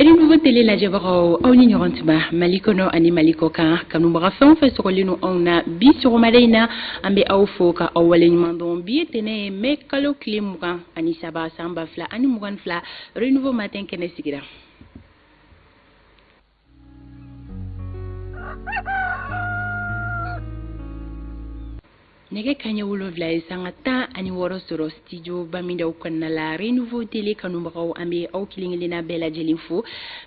Renouveau Télé lajɛbagaw, aw ni ɲɔgɔn tuma Mali kɔnɔ ani Mali kɔ kan. Kanubaga fɛn o fɛn sɔgɔlen don anw na bi sɔgɔmada in na, an bɛ aw fo ka aw waleɲuman dɔn. Bi ye tɛnɛ ye, mai kalo tile 23 san 2022, Renouveau Matin kɛnɛ sigira. Nɛgɛ kaɲɛ 7 ye sanga 16 sɔrɔ studio Bamindaw kɔnɔna la. Renouveau Télé kanubagaw, an bɛ aw kelen kelenna bɛɛ lajɛlen fo.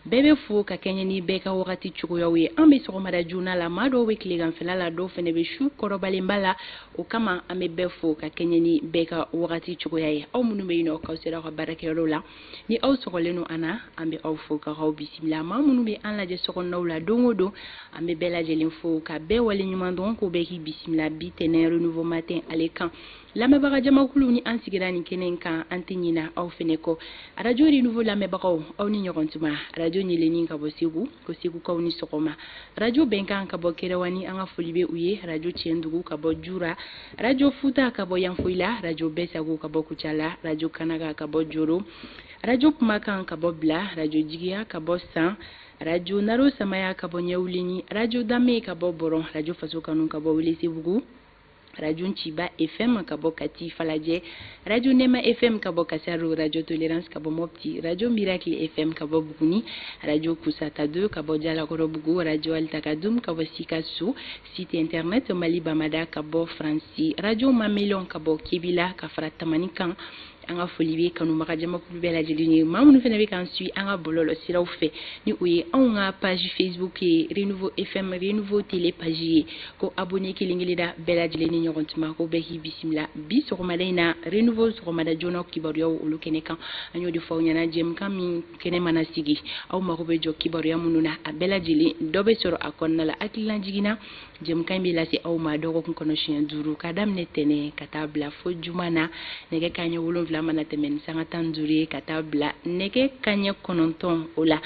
Bɛɛ bɛ fo ka kɛɲɛ ni bɛɛ ka wagati cogoyaw ye. An bɛ sɔgɔmada joona la, maa dɔw bɛ tileganfɛla la, dɔw fɛnɛ bɛ su kɔrɔbalenba la. O kama an bɛ bɛɛ fo ka kɛɲɛ ni bɛɛ ka wagati cogoya ye. Aw minnu bɛ yen nɔ k'aw sera aw ka baarakɛyɔrɔ la, ni aw sɔgɔlen don an na, an bɛ aw fo ka aw bisimila. Maa minnu bɛ an lajɛ sokɔnɔnaw la don o don, an bɛ bɛɛ lajɛlen fo ka bɛɛ waleɲuman dɔn, k'o bɛɛ k'i bisimila bi tɛnɛ Renouveau Matin ale kan. Lamɛnbaga jamakulu, ni an sigira nin kɛnɛ in kan, an tɛ ɲina aw fɛnɛ kɔ. Radio Renouveau lamɛnbagaw, aw ni ɲɔgɔn tuma. Radio Ɲeleni ka bɔ Segu, ko Segukaw ni sɔgɔma. Radio Bɛnkan ka bɔ Kɛrɛwani, an ka foli bɛ u ye. Radio Tiɲɛdugu ka bɔ Jura, Radio Futa ka bɔ Yanfoyila, Radio Bɛsago ka bɔ Kucala, Radio Kanaga ka bɔ Joro, Radio Kumakan ka bɔ Bila, Radio Jigiya ka bɔ San, Radio Naro Samaya ka bɔ Ɲɛwuleni, Radio Dame ka bɔ Bɔrɔn, Radio Faso Kanu ka bɔ Welesebugu, Radio Nciba FM ka bɔ Kati Falajɛ, Radio Nema FM ka bɔ Kasaro, Radio Tolérance ka bɔ Mopti, Radio Miracle FM ka bɔ Buguni, Radio Kusata 2 ka bɔ Jalakɔrɔbugu, Radio Altakadum ka bɔ Sikaso, site internet Mali Bamada ka bɔ Faransi, Radio Mamelon ka bɔ Kebila ka fara Tamani kan. An ka foli bɛ kanubaga jamakulu bɛɛ lajɛlen ye. Maa minnu fana bɛ k'an suit an ka bɔlɔlɔ siraw fɛ, ni o ye anw ka page Facebook ye, Renouveau FM, Renouveau Télé page ye, ko abonné kelen kelen da bɛɛ lajɛlen ni ɲɔgɔn tuma, ko bɛɛ k'i bisimila bi sɔgɔmada in na Renouveau sɔgɔmada joona kibaruyaw olu kɛnɛ kan. An y'o de fɔ aw ɲɛna, jɛmukan min kɛnɛ mana sigi, aw mago bɛ jɔ kibaruya minnu na, a bɛɛ lajɛlen dɔ bɛ sɔrɔ a kɔnɔna la. Hakilina jiginna, jɛmukan in bɛ lase aw ma dɔgɔkun kɔnɔ siɲɛ 5, ka daminɛ tɛnɛ ka taa bila fo juma na, nɛgɛ kaɲɛ 7 mana tɛmɛ ni sanga 15 ye ka taa bila nɛgɛ kaɲɛ 9 o la.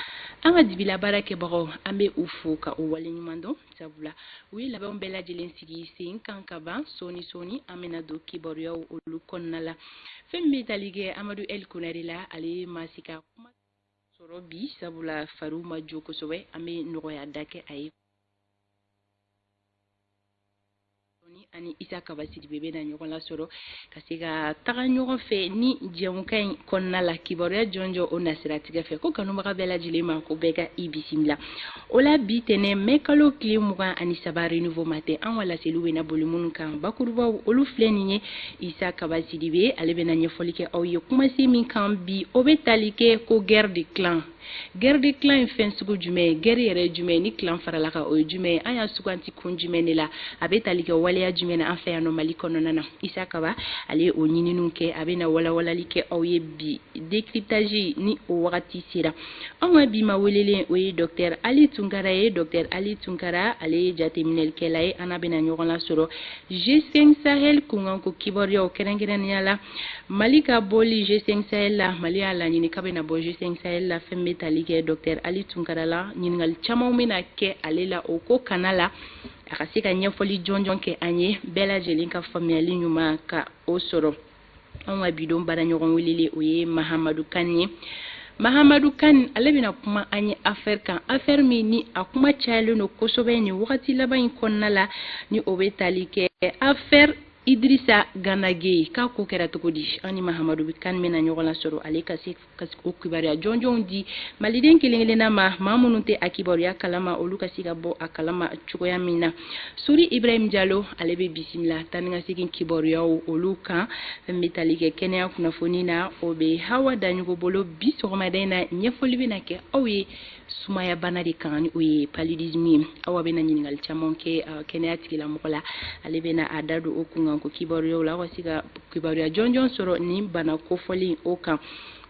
An ka dibila baarakɛbagaw, an bɛ u fo ka u waleɲuman dɔn, sabula u ye labɛnw bɛɛ lajɛlen sigi sen kan ka ban. Sɔɔni sɔɔni an bɛna don kibaruyaw olu kɔnɔna la. Fɛn min bɛ tali kɛ Amadu El Konare la, ale ma se ka kuma sɔrɔ bi, sabula fariw ma jo kosɛbɛ. An bɛ nɔgɔya da kɛ a ye. Ani Isa Kaba Sidibe bɛna ɲɔgɔn lasɔrɔ ka se ka taga ɲɔgɔn fɛ ni jɛmukan in kɔnɔna la, kibaruya jɔnjɔn o nasiratigɛ fɛ. Ko kanubaga bɛɛ lajɛlen ma, ko bɛɛ ka i bisimila o la. Bi tɛnɛ, mai kalo tile 23, Renouveau Matin, an ka laseliw bɛna boli minnu kan, bakurubaw olu filɛ nin ye. Isa Kaba Sidibe, ale bɛna ɲɛfɔli kɛ aw ye kumasen min kan bi, o bɛ tali kɛ ko guerre de clan. Guerre de clan ye fɛn sugu jumɛn ye? Guerre yɛrɛ ye jumɛn ye? Ni clan farala kan, o ye jumɛn ye? An y'a suganti kun jumɛn de la? A bɛ tali kɛ waleya jumɛn na an fɛ yan nɔ Mali kɔnɔna na? Isa Kaba, ale ye o ɲininiw kɛ, a bɛna walawalali kɛ aw ye bi, décryptage ni o wagati sera. Anw ka bi ma welelen, o ye docteur Ali Tunkara ye. Docteur Ali Tunkara, ale ye jateminɛlikɛla ye. An n'a bɛna ɲɔgɔn lasɔrɔ G5 Sahel kunkanko kibaruyaw, kɛrɛnkɛrɛnnenya la Mali ka bɔli G5 Sahel la. Mali y'a laɲini k'a bɛna bɔ G5 Sahel la. Fɛn bɛ tali kɛ docteur Ali Tunkara la, ɲininkali caman bɛna kɛ ale la o ko kana la, a ka se ka ɲɛfɔli jɔnjɔn kɛ an ye, bɛɛ lajɛlen ka faamuyali ɲuman ka o sɔrɔ. Anw ka bidon baaraɲɔgɔn welele, o ye Mahamadu Kan ye. Mahamadu Kan, ale bɛna kuma an ye affaire kan, affaire min ni a kuma cayalen don kosɛbɛ nin wagati laban in kɔnɔna la, ni o bɛ tali kɛ affaire Idrissa Gana Gueye. K'a ko kɛra cogo di? An ni Mahamadu Kan bɛna ɲɔgɔn lasɔrɔ, ale ka se ka o kibaruya jɔnjɔnw di maliden kelen kelenna ma, maa minnu tɛ a kibaruya kalama, olu ka se ka bɔ a kalama cogoya min na. Sori Ibrahim Jalo, ale bɛ bisimila taa ni ka segin kibaruyaw olu kan. Fɛn bɛ tali kɛ kɛnɛya kunnafoni na, o bɛ Hawa Daɲogo bolo bi sɔgɔmada in na. Ɲɛfɔli bɛna kɛ aw ye sumaya bana de kan, ni o ye paludisme ye. Awa bɛna ɲininkali caman kɛ kɛnɛya tigilamɔgɔ la, ale bɛna a da don o kunkanko kibaruyaw la, aw ka se ka kibaruya jɔnjɔn sɔrɔ nin bana kofɔlen o kan.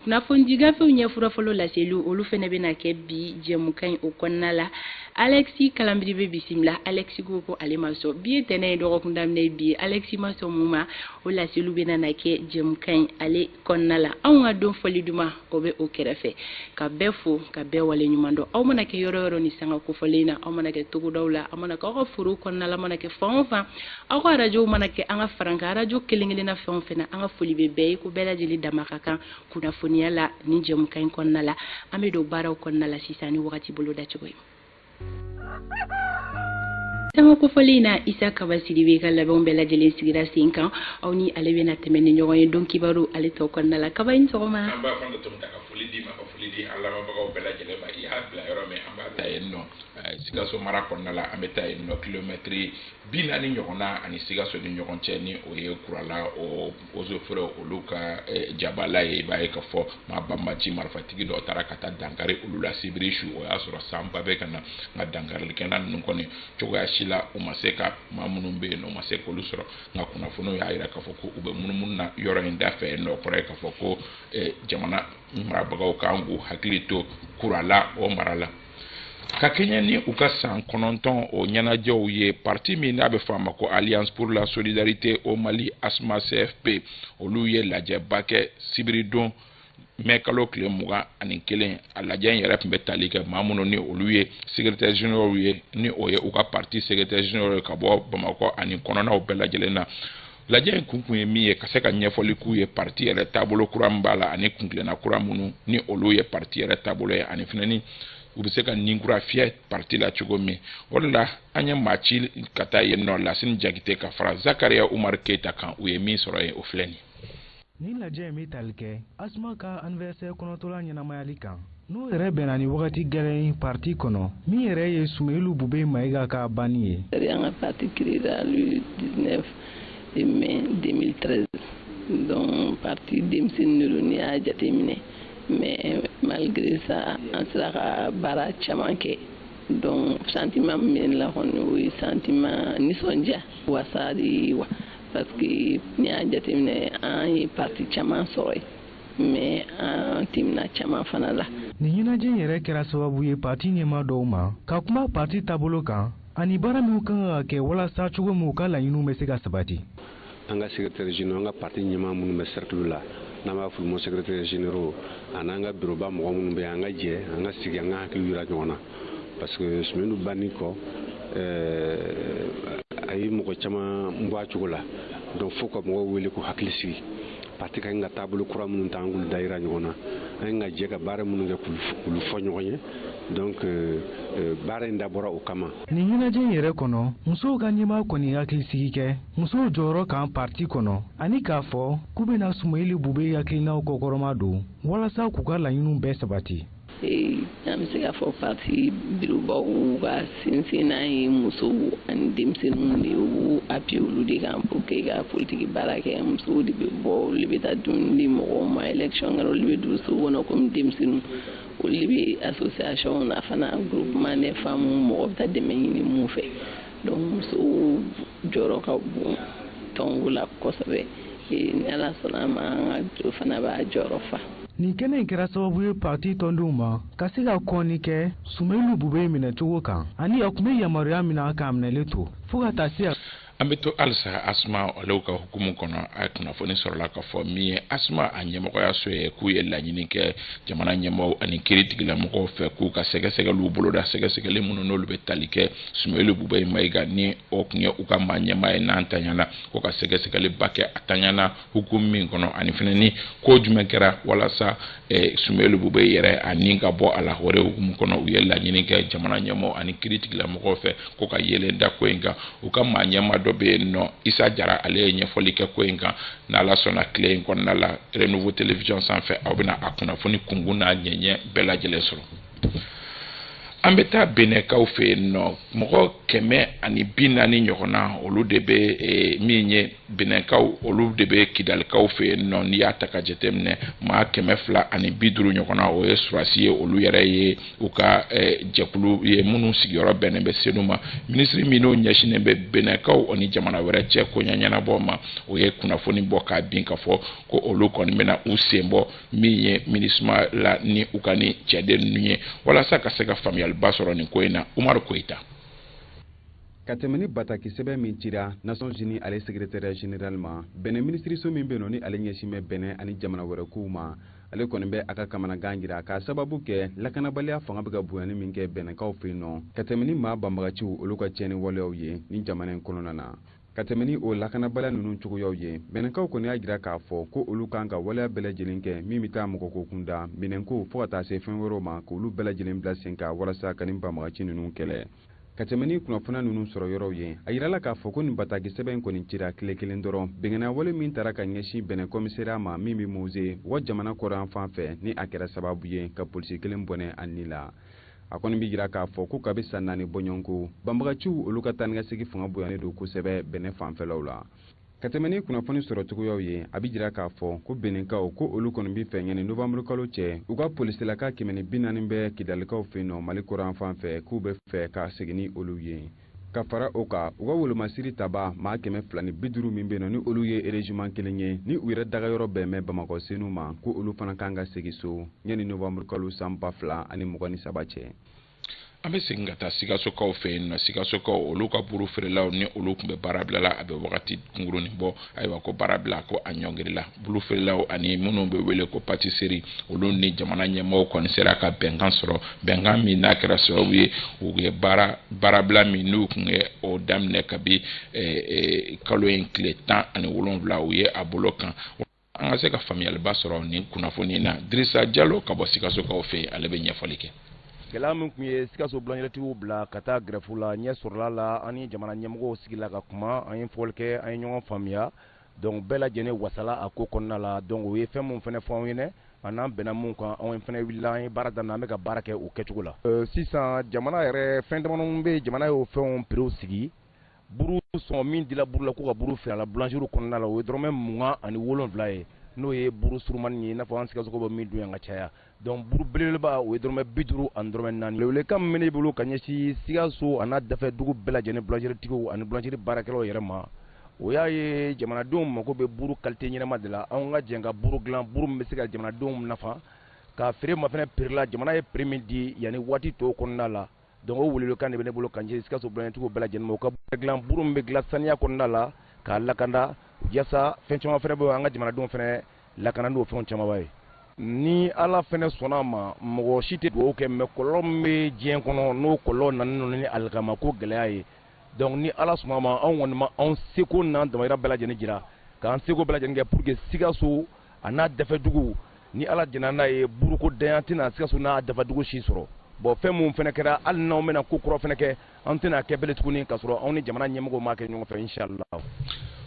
Kunnafoni gafew ɲɛfura fɔlɔ laseliw, olu fɛnɛ bɛna kɛ bi jɛmukan in o kɔnɔna la. Alexis Kalambiri bɛ bisimila. Alexis ko ko ale ma sɔn bi ye tɛnɛ ye, dɔgɔkun daminɛ bi ye. Alexis ma sɔn mun ma, o laseliw bɛna na kɛ jɛmukan in ale kɔnɔna la. Anw ka don fɔli duman, o bɛ o kɛrɛfɛ ka bɛɛ fo ka bɛɛ wale ɲuman dɔn. Aw mana kɛ yɔrɔ yɔrɔ ni sanga kofɔlen na, aw mana kɛ togodaw la, aw mana kɛ aw ka foro kɔnɔna la, mana kɛ fan o fan, aw ka arajow mana kɛ an ka farankan arajo kelen kelenna fɛn o fɛn na, an ka foli bɛ bɛɛ ye, ko bɛɛ lajɛlen dama ka kan kunnafoniya la ni jɛmukan in kɔnɔna la. An bɛ don baaraw kɔnɔna la sisan ni wagati bolo dacogo ye. Sanga kofɔlen in na, Isa Kaba Sidibe ka labɛnw bɛɛ lajɛlen sigira sen kan. Aw ni ale bɛna tɛmɛ ni ɲɔgɔn ye don kibaru ale tɔ kɔnɔna la. Kaba, i sɔgɔma. An b'a fɔ tɔmɔta ka foli d'i ma, ka foli di an lamɛnbagaw bɛɛ lajɛlen ma. I y'a bila yɔrɔ min, an b'a ta yen nɔ, Sikaso mara kɔnɔna la. An bɛ taa yen nɔ, kilomɛtiri 40 ɲɔgɔnna ani Sikaso ni ɲɔgɔn cɛ, ni o ye Kurala o eaux et forêts olu ka jabala ye. I b'a ye k'a fɔ maa banbaci marifatigi dɔ taara ka taa dankari olu la sibiri su. O y'a sɔrɔ sanba bɛ ka na, nka dankarikɛla ninnu kɔni, cogoya si la u ma se ka maa minnu bɛ yen nɔ, u ma se k'olu sɔrɔ. Nka kunnafoniw y'a jira k'a fɔ ko u bɛ munumunu na yɔrɔ in da fɛ yen nɔ. O kɔrɔ ye k'a fɔ ko jamana marabagaw kan k'u hakili to Kurala o mara la. Ka kɛɲɛ ni u ka san 9 o ɲɛnajɛw ye, parti min n'a bɛ fɔ a ma ko Alliance pour la solidarité au Mali, ASMA CFP, olu ye lajɛba kɛ sibiridon mɛ kalo tile 21. A lajɛ in yɛrɛ tun bɛ tali kɛ maa minnu ni olu ye secrétaire généraux ye, ni o ye u ka parti secrétaire généraux ye ka bɔ Bamakɔ ani kɔnɔnaw bɛɛ lajɛlen na. Lajɛ in kun kun ye min ye, ka se ka ɲɛfɔli k'u ye parti yɛrɛ taabolo kura min b'a la, ani kuntilenna kura minnu ni olu ye parti yɛrɛ taabolo ye, ani fɛnɛ ni u bɛ se ka nin kura fiyɛ parti la cogo min. O de la an ye maa ci ka taa yen nɔ, Lasini Jakite ka fara Zakariya Umaru Keyita kan. U ye min sɔrɔ yen, o filɛ nin. Nin lajɛ in bɛ tali kɛ ASMA ka anniversaire kɔnɔtɔla ɲɛnamayali kan, n'o yɛrɛ bɛnna ni wagati gɛlɛn ye parti kɔnɔ, min yɛrɛ ye Sumeyilu Bube Mayiga ka banni ye. An ka parti créera le 19 mai 2013, donc parti denmisɛnnin de don n'i y'a jateminɛ, mais malgré ça an sera ka baara caman kɛ. Donc sentiment min bɛ ne la kɔni, o ye sentiment nisɔndiya, wasa de ye wa, parce que n'i y'a jateminɛ, an ye parti caman sɔrɔ yen, mais an tɛmɛna caman fana la. Nin ɲɛnajɛ in yɛrɛ kɛra sababu ye parti ɲɛmaa dɔw ma ka kuma parti taabolo kan ani baara minnu kan ka kɛ walasa cogo min u ka laɲiniw bɛ se ka sabati. An ka secrétaire généraux, an ka parti ɲɛmaa minnu bɛ cercle la, n'an b'a f'olu ma secrétaire généraux, ani an ka bureau ba mɔgɔ minnu bɛ yen, an ka jɛ, an ka sigi, an ka hakili yira ɲɔgɔn na, parce que Sumeyilu banni kɔ, a ye mɔgɔ caman bɔ a cogo la. Donc fo ka mɔgɔw wele k'u hakili sigi, parti ka kan ka taabolo kura minnu ta, an k'olu da yira ɲɔgɔn na, an ka jɛ ka baara minnu kɛ, k'olu fɔ ɲɔgɔn ye. Donc baara in dabɔra o kama. Nin ɲɛnajɛ in yɛrɛ kɔnɔ, musow ka ɲɛmaa kɔni hakilisigi kɛ musow jɔyɔrɔ kan parti kɔnɔ, ani k'a fɔ k'u bɛna Sumeyilu Bube hakilinaw kɔkɔrɔma don walasa k'u ka laɲiniw bɛɛ sabati. An bɛ se k'a fɔ parti bureaubaw ka sinsinnan ye musow ani denmisɛnninw de ye. U b'u appuyer olu de kan pour que ka politique baara kɛ. Musow de bɛ bɔ, olu de bɛ taa dumuni di mɔgɔw ma, élection kɛra, olu de bɛ don so kɔnɔ komi denmisɛnninw, olu de bɛ association na fana, groupement des femmes, mɔgɔ bɛ taa dɛmɛ ɲini mun fɛ. Donc musow jɔyɔrɔ ka bon tɔnko la kosɛbɛ. Ni Ala sɔnna a ma, an ka bureau fana b'a jɔyɔrɔ fa. Nin kɛnɛ in kɛra sababu ye parti tɔndenw ma ka se ka kɔnni kɛ Sumeyilu Bube minɛcogo kan, ani a tun bɛ yamaruya min na k'a minɛlen to fo ka taa se. An bɛ to halisa ASMA ale ka hukumu kɔnɔ. A ye kunnafoni sɔrɔla k'a fɔ min ye ASMA a ɲɛmɔgɔyaso ye, k'u ye laɲini kɛ jamana ɲɛmaaw ani kiiri tigilamɔgɔw fɛ k'u ka sɛgɛsɛgɛliw boloda, sɛgɛsɛgɛli minnu n'olu bɛ tali kɛ Sumeyilu Bube Mayiga, ni o tun ye u ka maa ɲɛmaa ye n'an tanyana, ko ka sɛgɛsɛgɛliba kɛ a tanyana hukumu min kɔnɔ, ani fɛnɛ ni ko jumɛn kɛra walasa Sumeyilu Bube yɛrɛ a ni ka bɔ a la. O de hukumu kɔnɔ, u ye laɲini kɛ jamana ɲɛmaaw ani kiiri tigilamɔgɔw fɛ ko ka yelen da ko in kan. U ka maa ɲɛmaa dɔ bɛ yen nɔ, Isa Jara, ale ye ɲɛfɔli kɛ ko in kan. N'Ala sɔnna, tile in kɔnɔna la, Renouveau Télévision sanfɛ, aw bɛna a kunnafoni kunkun n'a ɲɛɲɛ bɛɛ lajɛlen sɔrɔ. An bɛ taa Benɛkaw fɛ yen nɔ. Mɔgɔ 140 ɲɔgɔnna, olu de bɛ min ye Benɛkaw, olu de bɛ Kidalikaw fɛ yen nɔ. N'i y'a ta ka jateminɛ, maa 250 ɲɔgɔnna, o ye surasi ye. Olu yɛrɛ ye u ka jɛkulu ye minnu sigiyɔrɔ bɛnnen bɛ Senu ma. Minisiri min n'o ɲɛsinnen bɛ Benɛkaw ani jamana wɛrɛ cɛ koɲɛ ɲɛnabɔ ma, o ye kunnafoni bɔ k'a bin k'a fɔ ko olu kɔni bɛna u sen bɔ min ye MINUSMA la ni u ka ni cɛden ninnu ye, walasa ka se ka faamuyaliba faamuyaliba sɔrɔ nin ko in na. Umaru Koyita. Ka tɛmɛ ni bataki sɛbɛn min cira Nations Unies ale secrétaire général ma, Benin minisiriso min bɛ yen nɔ ni ale ɲɛsin bɛ Benin ani jamana wɛrɛ kow ma, ale kɔni bɛ a ka kamanagan jira k'a sababu kɛ lakanabaliya fanga bɛ ka bonyani min kɛ Bɛnɛkaw fɛ yen nɔ, ka tɛmɛ ni maa banbagaciw olu ka tiɲɛni waleyaw ye ni jamana in kɔnɔna na. Ka tɛmɛ ni o lakanabaliya ninnu cogoyaw ye, Bɛnɛkaw kɔni y'a jira k'a fɔ ko olu kan ka waleya bɛɛ lajɛlen kɛ min bɛ taa mɔgɔko kunda, minɛnko fo ka taa se fɛn wɛrɛw ma, k'olu bɛɛ lajɛlen bila sen kan walasa ka nin banbagaci ninnu kɛlɛ. Ka tɛmɛ ni kunnafoniya ninnu sɔrɔ yɔrɔw ye, a yirala k'a fɔ ko nin bataki sɛbɛn in kɔni cira tile kelen dɔrɔn bɛnkanna wale min tara ka ɲɛsin Bɛnɛ kɔmisariya ma min bɛ Moze u ka jamana kɔrɔyan fan fɛ, ni a kɛra sababu ye ka polisi kelen bɔnɛ a ni la. A kɔni bɛ jira k'a fɔ ko kabi san 4 bɔɲɔgɔnko, banbagaciw olu ka taa ni ka segin fanga bonyanen don kosɛbɛ Bɛnɛ fanfɛlaw la. Ka tɛmɛ ni kunnafoni sɔrɔ cogoyaw ye, a bɛ jira k'a fɔ ko Beninkaw ko olu kɔni bɛ fɛ yanni novembre kalo cɛ, u ka polisilaka 140 bɛ Kidalikaw fɛ yen nɔ Mali kɔrɔyan fan fɛ, k'u bɛ fɛ ka segin ni olu ye. Ka fara o kan, u ka wolomasiri taba maa 250 min bɛ yen nɔ ni olu ye régiment kelen ye, ni u yɛrɛ dagayɔrɔ bɛn bɛ Bamakɔ Senu ma, ko olu fana kan ka segin so yanni novembre kalo san 2023 cɛ. An bɛ segin ka taa Sikasokaw fɛ yen nɔ. Sikasokaw olu ka buru feerelaw ni olu tun bɛ baara bila la, a bɛ wagati kunkurunin bɔ. Ayiwa, ko baara bila ko a ɲɔngirila. Buru feerelaw ani minnu bɛ wele ko pâtisserie, olu ni jamana ɲɛmɔgɔw kɔni sera ka bɛnkan sɔrɔ, bɛnkan min n'a kɛra sababu ye u ye baarabila min n'u tun ye o daminɛ kabi kalo in tile 17, u ye a bolo kan. An ka se ka faamuyaliba sɔrɔ nin kunnafoni na, Dirisa Jalo ka bɔ Sikasokaw fɛ yen, ale bɛ ɲɛfɔli kɛ. Gɛlɛya min tun ye Sikaso bulanjɛtigiw bila ka taa grève la, ɲɛ sɔrɔla la. An ni jamana ɲɛmɔgɔw sigila ka kuma, an ye fɔli kɛ, an ye ɲɔgɔn faamuya. Donc bɛɛ lajɛlen wasala a ko kɔnɔna la. Donc u ye fɛn min fana fɔ anw ɲɛna, an n'an bɛnna mun kan, anw fana wulila, an ye baara daminɛ, an bɛ ka baara kɛ o kɛcogo la. Sisan jamana yɛrɛ fɛn damadɔ bɛ, jamana y'o fɛnw prix sigi. Buru sɔngɔ min dila buru la k'u ka buru feere a la boulangerie kɔnɔna la, o ye dɔrɔmɛ 27 ye, n'o ye buru surumani ye, i n'a fɔ an Sikaso bɛ min dun yan ka caya. Donc buru belebeleba, o ye dɔrɔmɛ 50 ani dɔrɔmɛ 4. Welewelekan min bɛ ne bolo ka ɲɛsin Sikaso a n'a dafɛ dugu bɛɛ lajɛlen boulangerie tigiw ani boulangerie baarakɛlaw yɛrɛ ma, o y'a ye jamanadenw mako bɛ buru qualité ɲɛnama de la. Anw ka jɛn ka buru dilan, buru min bɛ se ka jamanadenw nafa, ka feere ma fana prix la jamana ye prix min di yanni waati tɔw kɔnɔna la. Donc o welewelekan de bɛ ne bolo ka ɲɛsin Sikaso boulangeritigiw bɛɛ lajɛlen ma, u ka dilan buru min bɛ dilan saniya kɔnɔna la k'a lakanda, yaasa fɛn caman fana bɛ an ka jamanadenw fana lakana n'o fɛnw camanba ye. Ni Ala fana sɔnna a ma, mɔgɔ si tɛ dugawu kɛ, mais kɔlɔlɔ min bɛ diɲɛ kɔnɔ, n'o kɔlɔlɔ nana ni alikama ko gɛlɛya ye. Donc ni Ala sɔnna a ma, anw kɔni ma anw seko n'an damayira bɛɛ lajɛlen jira, k'an seko bɛɛ lajɛlen kɛ pour que Sikaso a n'a dafɛdugu, ni Ala jɛnna n'a ye, buruko danya tɛna Sikaso n'a dafɛdugu si sɔrɔ. Bon, fɛn mun fana kɛra, hali n'anw bɛna ko kura fana kɛ, an tɛna kɛ bele tuguni k'a sɔrɔ anw ni jamana ɲɛmɔgɔw m'a kɛ ɲɔgɔn fɛ, inshallah.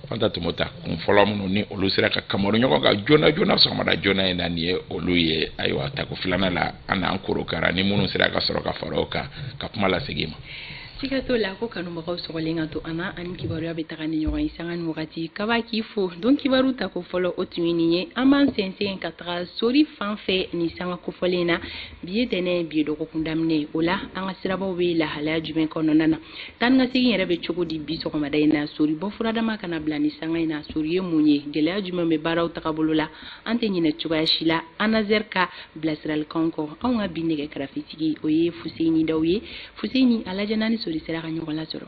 Fanta Tumota, kun fɔlɔ minnu ni olu sera ka kamaru ɲɔgɔn kan joona joona sɔgɔmada joona in na, nin ye olu ye. Ayiwa, tako filanan la, an n'an korokara ni minnu sera ka sɔrɔ ka fara o kan ka kuma lasegin ma. Sikaso la ko kanubagaw sɔgɔlen ka to an na, ani kibaruya bɛ taga ni ɲɔgɔn ye sanga ni wagati. Kaba k'i fo don kibaru tako fɔlɔ, o tun ye nin ye. An b'an sɛnsɛn ka taga Sori fan fɛ nin sanga kofɔlen na. Bi ye tɛnɛ, bi ye dɔgɔkun daminɛ. O la an ka sirabaw bɛ lahalaya jumɛn kɔnɔna na? Taa ni ka segin yɛrɛ bɛ cogo di bi sɔgɔmada in na? Sori bɔ furadama kana bila ni sanga in na. Sori ye mun ye? Gɛlɛya jumɛn bɛ baaraw tagabolo la? An tɛ ɲinɛ cogoya si la Anazer ka bilasiralikanw kɔ. Anw ka bi nɛgɛ karafetigi, o ye Fuseni Daw ye. Fuseni, a lajɛ n'a ni Sori sera ka ɲɔgɔn lasɔrɔ.